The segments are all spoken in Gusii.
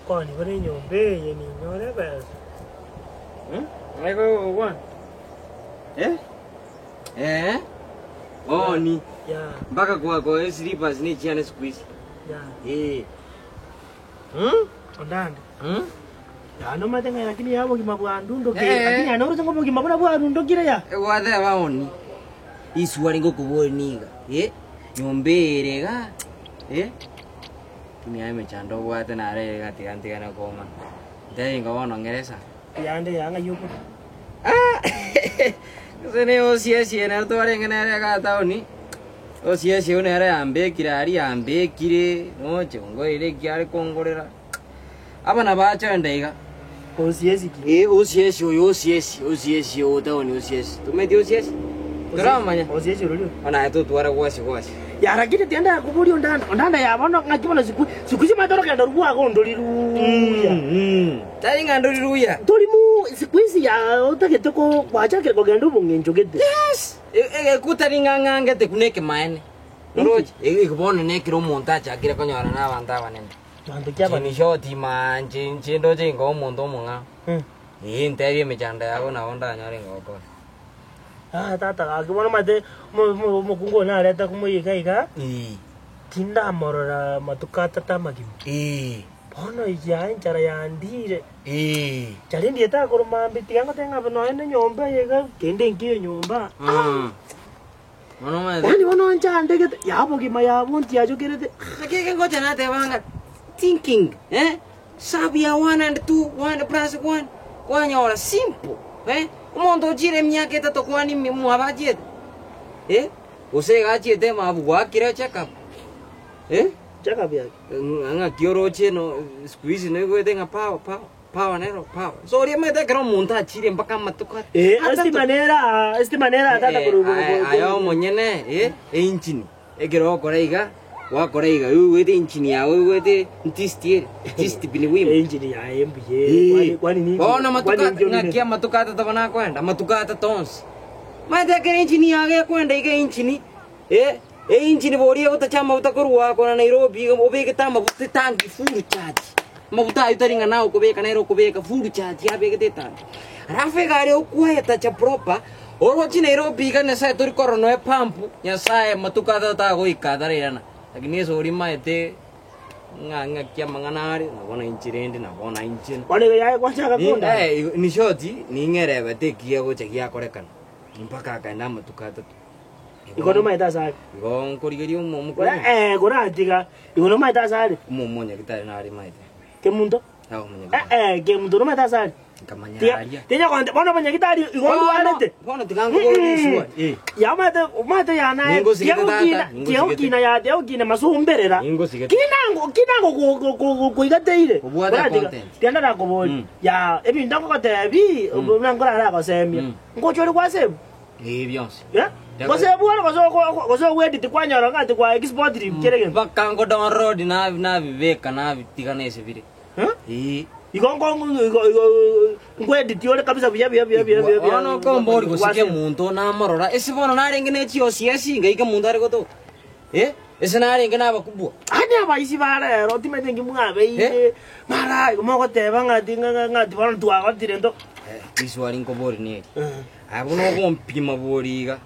Kwani buna enyomba eye ninyore ebesa. Ng'ai gokwana? Eh? Eh? Oni. Ya, Mpaka kwa kwa slippers ne chiane siku hizi. ya. Eh. Hmm? Ondande. Hmm? Ya nomanyete ng'a lakini ya obogima bwandundokire. Eh. Lakini ya noroche ng'a obogima buna bwarundokire ya. Egwateba oni. Iswali ngokobori niga. Eh? Nyomba ere iga. Eh? Lakini aye emechando obwate naro ere iga tiga ntigane koma. Ntebi inga bono ng'ere esa. Yande ya ng'ai okorwa. Ah! Gose ne osiesie nere twarenge nere iga town, osiesie oyio nere yambekire aria yambekire, noche ongoreire eki are kongorera. Abana bacha enda iga. Osiesi ki? Eh, osiesie oyo osiesie, osiesie o town osiesie. Tomanyeti osiesie? Toramanya? Osiesi ororio. Bono aye totwara gwasi gwasi. Ya lakini tienda yakoboria ondanda, ondanda ya bono ng'aki bono siku siku hizi omanyete orogendo rwago ndori ruya. Tari ng'a ndori ruya. Tori mu siku hizi ya otagete ko gwachakire kogenda obong'encho gete. Yes! Egekuta ring'a ng'angete buna ekemaene. Oroche? Ege bono nekero omonto achakire konyora na abanto abanene. Banto ki abanene? Chini short ma nche nche ndoche inga omonto omong'ao. Mm. Ee ntebie emechando yago nabo ndanyore ngokonya. Ah tata gaki bono omanyete omo- omo- omokungu oyo nareta komoyika iga, Ee. tindamorora amatuko atato amagima. Ee. Bono yaye enchara yandire. Ee. Nchara endiete akorwa mambia tiga ngotebe ng'a nonya na enyomba eye iga kende nkiyo enyomba. Mm. Bono omanyete. Yaani bono nchandegete, ya obogima ya bontiachokerete. Naki eke ngocha nateba ng'a thinking eh, sub ya one and two, one plus one, kwanyora simple eh, omonto ochire emiaka etato kwani ime mwabo achiete eh, gose iga achiete mabu gwakire check up eh, Check up yake. ng'a ng'aki oroche no siku hizi noigwete ng'a power power power nero power. So oria omanyete ekero omonto achire mpaka amatuko Eh, atato. estima nere aa, estima nere aa tata korwa Aye aye omonyene eh, einchini ekero ogokora iga, gwakora iga oigwete einchini yago oigwete ntisti ere, ntisti bini wima. Engine yaye mbuya ere, kwani kwani ninki Bono amatuko kwani ninki ng'aki omineti? amatuko atato bono akoenda, amatuko atato onsi. Omanyete ekero engine yago ekoenda iga engine, eh, engine boria egotacha amaguta korwa kona Nairobi iga obegete amaguta etanki full charge, amaguta aywo tari ng'a naye okobeka nere okobeka full charge abegete etanki. Alafu egari okwayetacha proper, oroche Nairobi iga Nyasaye tori korora noe pump, Nyasaye amatuko atato tagoika atarairana, lakini ase oria maete ng'a ng'aki amang'ana are, nabo na inche rende nabo na inche. Bono igo yaye gwachaka konda. Eh, in short, ning'erebete ekiya gocha giakorekana, mpaka akaenda amatuko atato. Igo nomaete ase are. Igo nkorigeria omo omokoro Eh, koratiga, igo nomaete ase are. omo omonyagitari nare maete. Kemunto. Aye omonyagitari. Eh, eh, kemunto nomaete ase are. Nkamanya Tiga, aria. tinya konte, bono omonyagitari igo ndwarete. Bono tiga nkobore riswali. Eh. Ya omanyete, omanyete ya naye. Ningosigete Tiga gokina, tata, tiga ningosigete. gokina ya, tiga gokina masumberera. Ningosigete. Kinango, kinango go- go- go- go- koigateire. Obwate Bora tiga- content. Tiga ndarakoboria. Ya, ebinto ngogotebi, buna nkoraragosemia. Ngocha ore gwasebu. Eh, bionsi. Eh? Gose bworo gose oko- gose ogwedit kwanyora ng'a ati kwa export kere gento. Mpaka ngo download nabi nabibeka nabitiga nese bire. Eh? Eh. Igo ngo igo igo ngwedit ore kabisa buya buya buya buya buya. Bono okombori gose kemonto namorora ase bono narenge ne chiosiesi ngaika omonto are gotoka. Eh? Ase narenge nabakubwa. Ani abaisi ba rero timanyete nki mwabeire mara igo mogoteba ng'a ati ng'a ng'a ati bono twagotire nto. Eh, riswali nkobori neri. Aye buna ogompima bori iga,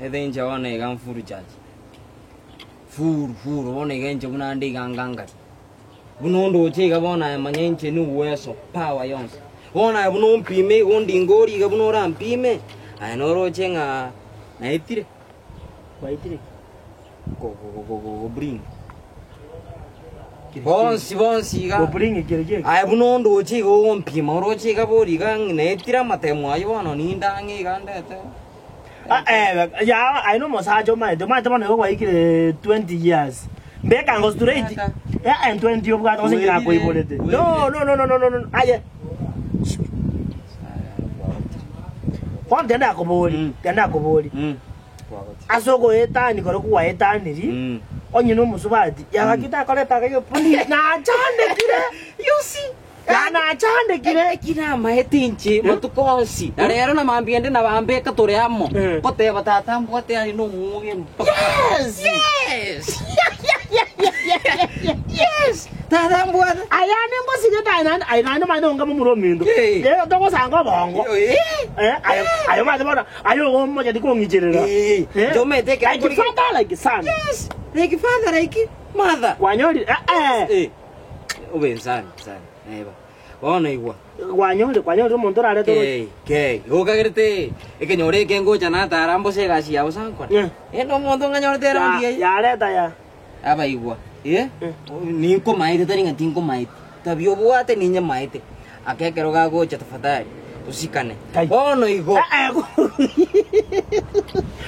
ete inche bono iga mfuru charge. Furu furu bono iga inche buna nde iga ngangari. Buna ondoche iga bono aye manya inche ni uweso, power yonsi. Bono aye buna ompime iga ondingori iga buna orampime, aye noroche ng'a naetire. Gwaetire ki? Go go go go go bring. Bonsi bonsi iga. Go bring kere ki eke? Aye buna ondoche iga ogompima oroche iga bori iga naetire amatemo aywo bono ninde ang'e iga ndete. Ah, eh, ya aye nomosacha omanyete, omanyete bono igo gwaikire 20 years. Mbeka ngo straight. Tata. Eh, eh, 20 obwate gose ng'ina akoiborete. No, no, no, no, no, no, no. Aye. Bono tiga ndakobori, tiga ndakobori. Ase ogoetania koria kwaetanirie, onye nomosubati, yagaki takoreta akaiga, nachandekire, You see? ya nachandekire. Eki namaete inche matuko onsi, na rero na mambia ende nabambeka tore amo, Eh. ngoteba tata mbwate aye nomwoge mpaka. Yes! Yes! Tata mbwate. Aya ningosigete aye naende aye naende omanye onga momura ominto. Eh. Rero togosanga obongo. Eh. Eh, aye aye omanyete bono aye ogomocheti kong'icherera. Eh, Eh. ntomanyete ekero Like kori- father like son. Yes, like father like mother. Kwanyorire eh eh. Eh. Obe nsani, nsani. Neba. Bono igwa. Kwanyorire kwanyorire omonto orarete oroche. Kei, kei. Okagerete ekenyoro eke ngocha natara mbose egasi yao sankore. Eh. Ende omonto ng'anyorete eraundi Ya eye. yareta ya. Abaigwa, eh, ninkomaete tari ng'a tinkomaeti, tabia obwate ninyemaete, ake ekero gagocha tafadhali tosikane. Kai. Bono igo. Eh eh.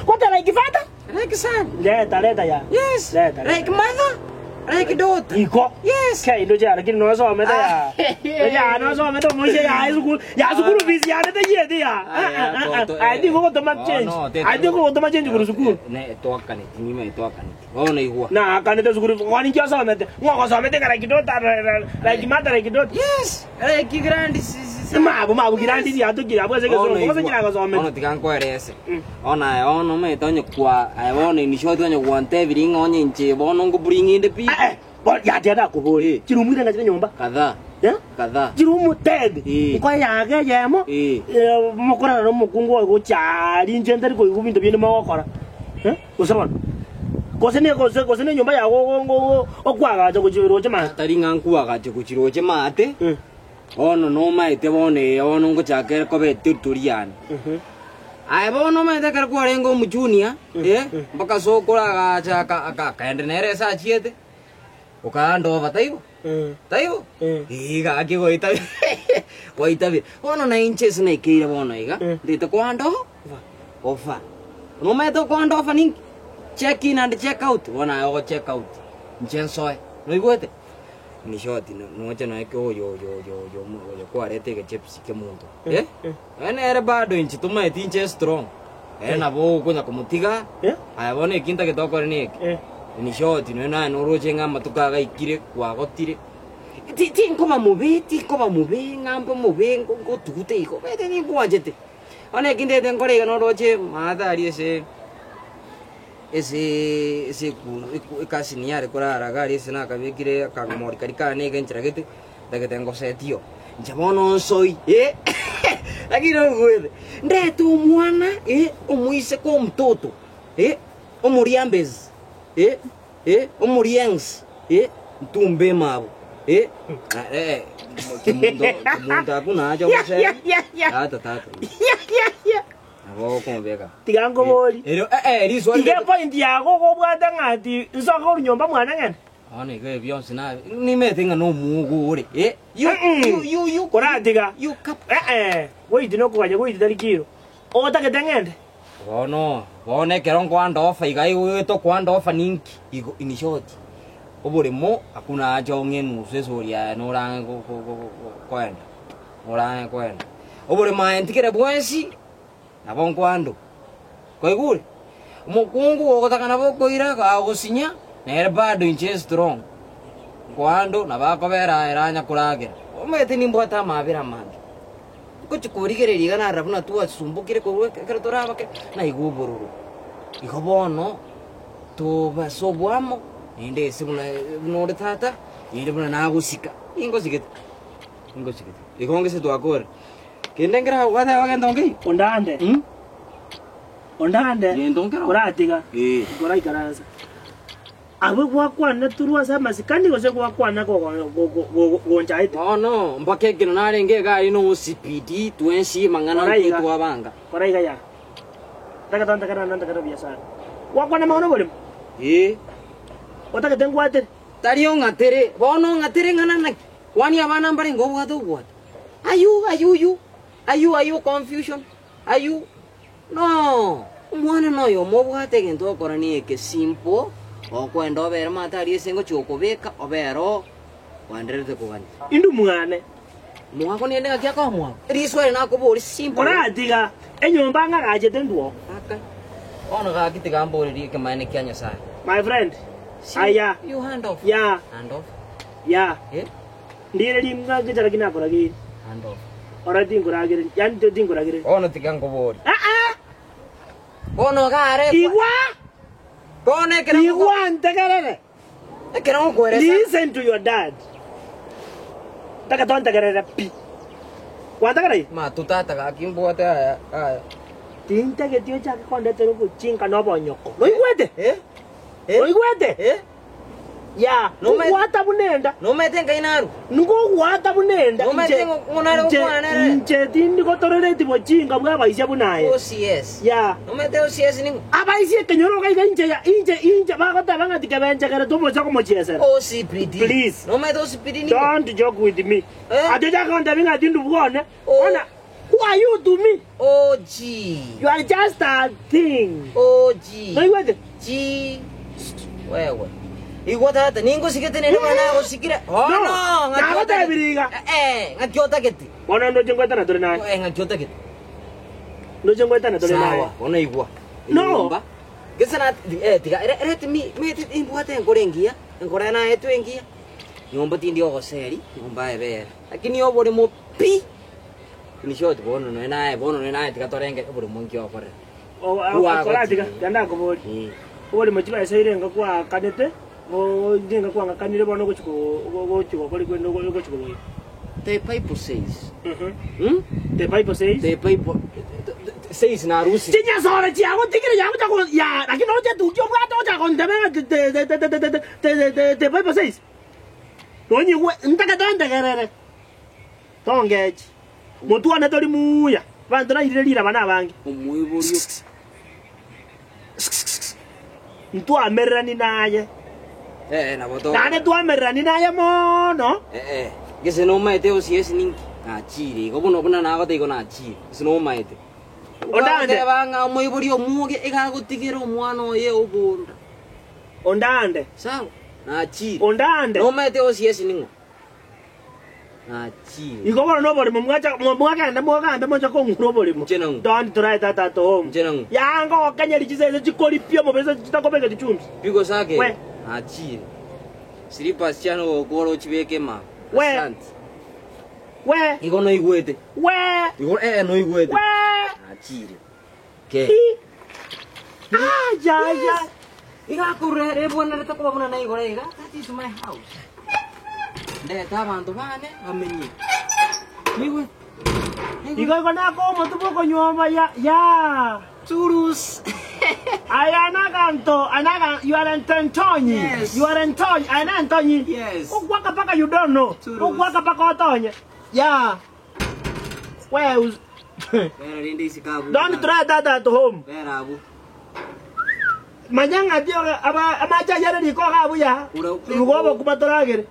What like father? Like son. Leta leta ya. Yes. Leta. Like mother. Like daughter. Iko. Yes. Kai ndo jara lakini nosomete ya. Ya nosomete omoishe ya high school. Ya school fees ya nete yete ya. I think ogotoma change. I think ogotoma change kuru school. Ne twakaneti nyuma etwakaneti. Bono igwa. Na kanete school kwani nki osomete. Ng'ogosomete ng'a like daughter like mother like daughter. Yes. Like grand Mabo mabo girandi ya tokira abwo ase Bono egesongo. igwa. Gose kira Bono gosomete. tiga nkwerese. Ona aye bono omanyete onye kwa aye bono in short onye gwantebirie ng'a onye inche bono nkoburing'inde pi. Eh eh. Yatia nakobori. Chirumu irenge chire nyomba. Kadhaa. Eh? Kadhaa. Chirumu 10. Eh. Nkoe yage eyemo. Eh. Eh, mokorana na omokungu oyo gochia rinche ntari koigwa binto binde mogokora. Eh? Gose bono. Gose ne gose gose ne enyomba yago go- go- go- okwagacha gochia roche maate. Tari ng'a nkwagache gochia roche maate. Eh. Bono nomaete bono eye bono ngochaka ere koba eteritori yane. Aye bono omanyete ekero kwarenge omojunia, eh, mpaka sokoro agacha aka- aka- akaenda nere ase achiete, okaanda oba taibo? Taibo? Ee gaki gwaitabi gwaitabire. Bono na inche ase naikeire bono iga, ndete koanda oba, ofa. Nomanyete okoanda ofa ninki? Check in and check out, bono aye ogo check out, inche nsoe, noigwete? In short, noche noe ki oyo oyo oyo oyo oyo kwareta egechepsi kia omonto, eh? Nonya nere bado inche tomaeti inche strong, ere nabo okonya komotiga, aye bono eki ntagete okore neke. In short, nonya naye noroche ng'a amatuko agaikire kwagotire, ti tinkoba mobe tinkoba mobe ng'a mbe mobe ngotugute igo, omanyete ninkwanchete. Bono eki ndete nkore iga noroche maate aria ase ase ase eku eku ekasini yare korara iga aria ase nakabekire akagomori karia kane iga enchera gete, ntagete ngosetio. Inche bono nsoi eh, lakini oigwete, ndete omwana eh, omoiseke omototo eh, omoriambezi eh, eh, omoriengsi eh, ntumbe emabo eh, na eh, kemunto kemunto akwo nache ogosemi, tata tata. Nabo okomobeka. Tiga nkobori. Erio eh eh riswali Iga epoint yago okobwate ng'a ati nsoke korwa nyomba mwane ng'ende. Bono iga ebi bionsi na nimete ng'a nomuogo ore eh you Mm-mm. you you you Koratiga. you cap Eh eh, goiti nokoganya goiti tari kiro. Otagete ng'ende. Bono bono ekero nkoanda ofa iga igoeta okoanda ofa ninki igo in short oboremo hakuna haja ong'e enusu esori yaye norang'e go go go go koenda orang'e koenda. Oboremo aye ntigere bwensi. Nabo nkwando. Kwaigure? Omokungu ogotaka nabo okoira agosinya, nere bado inche strong. Nkwando nabo akobera ere anya koragera. Omanyete nimbwate amabera amange. Ngochia korigereria iga narora buna twasumbokire korwa ekero tore abake, naigwa obororo. Igo bono, tobase oboamo, naende ase buna buna ore tata, naende buna nagosika, ningosigete, ningosigete. Igo ngese twakora. Kende nkere agwateba gento nkeiyo. Ondande. Mm. Ondande. Gento nkero. Oratiga. Eh. Koraikaransa. Abwe gwakwana turwa ase amasikani gose gwakwana gonchaete. Bono mpaka ekero narenge iga aria na OCPD twensi amang'ana Ora ntwe iga. twabanga. Kora iga ya. Ntagete ntakera na ntakera biashara. Gwakwana amang'ana oboremo. Eh. Otagete ngwatere. Tari ong'atere, bono ong'atere ng'ana naki? Kwani abana mbarenge obwate obwate? Aywo ayuyu, aywo aywo confusion, aywo no! Omwana noyomo obwate egento ogokora na eke simple, okoenda obere maate aria ase ngochia gokobeka, obere oo, oendererete kogania. Intwe mwane. Mwako nende ng'aki akoa mwako? Riswali nakoboria simple. Koratiga enyomba ng'agachete ntwo. Aka. Bono gaki tiga mborerie ekemanene kia Nyasaye. My friend, aya. You hand off. Ya. Hand off. Ya. Eh? Ndire ring'ana enchara ki nakorageire, Hand off. ora tinkoragereria, yaani to tinkoragereria. Bono tiga nkoborie. Ah ah! Bono iga are Igwa! Bono ekero Igwa ntegerere! Ekero ngokoeresa. Listen to your dad. Ntaka tontegerere pi. Gwantegereire? Mato tata gaki mbwate aya aya. Tintageti ochake kondetera obochinga na obonyoko. Noigwete? Eh? Eh? Noigwete? Eh? Ya, Nome- kogwata buna enda. Nomete nkai naru. Nkogwata buna enda. Nomanyete Inche- ng'o- ng'o nare inche- gokwana nere? Inche tindi gotorereti bochinga bw'abaisia buna aye. OCS. Ya. Nomanyete OCS ning'o? Abaisia ekenyoro iga iga inche ya inche inche bagoteba ng'a tikebenchegere tomocha komochiesera. OCPD. Please. Nomanyete OCPD ning'o? Don't joke with me. Eh? Ati ochake gontebia ng'a tindi bwone. Oh. Ona, who are you to me? OG. You are just a thing. OG. Noigwete? G. Wewe. Igwa tata ningosigete nere buna nagosikire. Oh No, no, ng'aki nagotebirie iga. otagete. Eh, ng'aki otagete. Bono ndoche ngoetana tore naye. Eh, ng'aki otagete. Ndoche ngoetana tore naye. Sawa, bono igwa. No. Enyomba. Gese na eh tiga ere ere timi meti imbwate enkoro engiya, enkoro naetwe engiya. Nyomba tindi ogoseri, nyomba ebere. Lakini oboremo pi. In short bono noe naye, bono noe naye tiga torenge oboremo nki okorera. Akora tiga, tiga ndakoborie. Eh. Oboremo chibesa irenga kwaakanete, nirenga kwang'akanire bono ogochi gochi gokora ekwende ogochi koboira. The Bible says. Hmm? The Bible says. The Bible says narusi. Chinyasore chiagotigire yagocha ko ya lakini noche tuki obwate ocha kontebe ng'a the the the the the the the the Bible says. Nonyigwe ntagete ntegerere. Tongechi. Motwe one tori muya. Abanto nairire riraba nabange. Omoiborio. Ntwamererani naye. Eh, nabo to. Naende twamererani naye mono. Eh, eh. Gese nomaete OCS ninki? Nachire igo bono buna nagoteba igo nachire. Gese nomaete. Ondande. Ogoteba ng'a omoibori omuoge iga agotigera omwana oye obonda. Ondande. Sawa? Nachire. Ondande. Nomaete OCS ning'o? Nachire. Igo bono noborimo mwacha mwagenda mogambe moche kong'ura oborimo. Inche nang'o? Don't try that at home. Inche nang'o? Yanga okenyeri chisese chikoripia omobere chitakobeketi chumbi. Pigo sake. We. Nachire. Slippers chiane ogokora ochibeke mama. We. Asante. We. Igo noigwete. We. Igo eh noigwete. We. Nachire. Ke. Hi. Ah, ya, ya. Iga akorera ebwenerete koba buna naigoro iga. That is my house. Ndete abanto bane bamenye. Nigwe. Igo igo nako omotu bokonyuoma ya ya. Turus. Aya anaganto anaga you are entonyi. Yes. You are entonyi. Ana entonyi. Yes. Okwaka paka you don't know. Turus. Okwaka paka otonye. Ya. We us- Bera rende isikabu. Don't try that at home. Bera abu. Manya ng'ati aba amache ayare riko iga buya. Ura- Igo obokima toragere.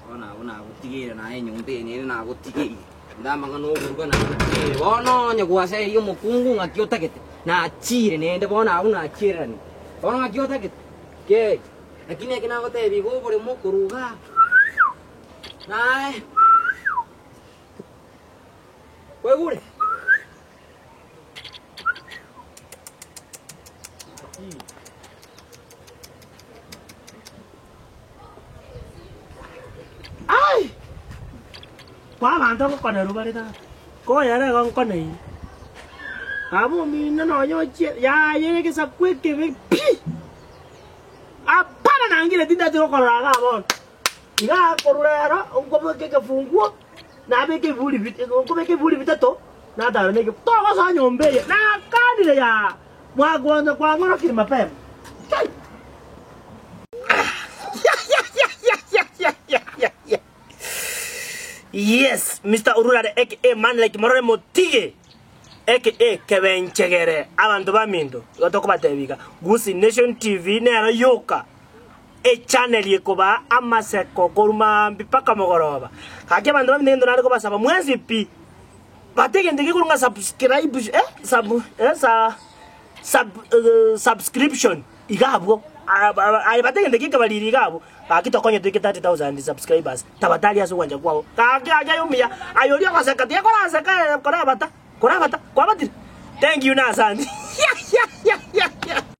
Bono abwo nagotigeire naye enyomba eye nere nagotigeire. Inde amang'ana okoruga nagotigeire. Bono onye gwaseirie omokungu ng'aki otagete, nachire naende bono abwo nachiereranie. Bono ng'aki otagete? Kei. Lakini eki nagotebia iga oboremo okoruga naye kwaigure? Ai! Kwa abanto ngokonerwa bare tata. Koyere igo nkoneire. Aba omino nonya ochie yaya egesaku ekebe pi! Apana nangire tindati gokorora igaa bono. Igaa korwa rero nkobeke ekefunguo nabeke ebiburi bi nkobeke ebiburi bitato natara na ekefu togosoa nyomba eye nakanire yaa mwagoancha kwang'orokire mapema. Kai! Yes, Mister Orurare aka Man Like Morore Motige aka Kebenchegere abanto baminto igo tokobatebia iga Gusii Nation TV nero yoka echannel ekobaa amaseko korwa maambia mpaka mogoroba. Gaki abanto baminto egento nare kobasaba mwensi pi bata egento gekorwa ng'a subscribe eh sub eh sa sub subscription iga abwo aye bata egento gekebariri iga abwo gaki tokonye toike 30,000 subscribers tabatari ase ogwancha kwabo gaki gaki aye omuya aye oria ogoseka tiga koraseka ere korabata korabata kwabatire thank you na asante.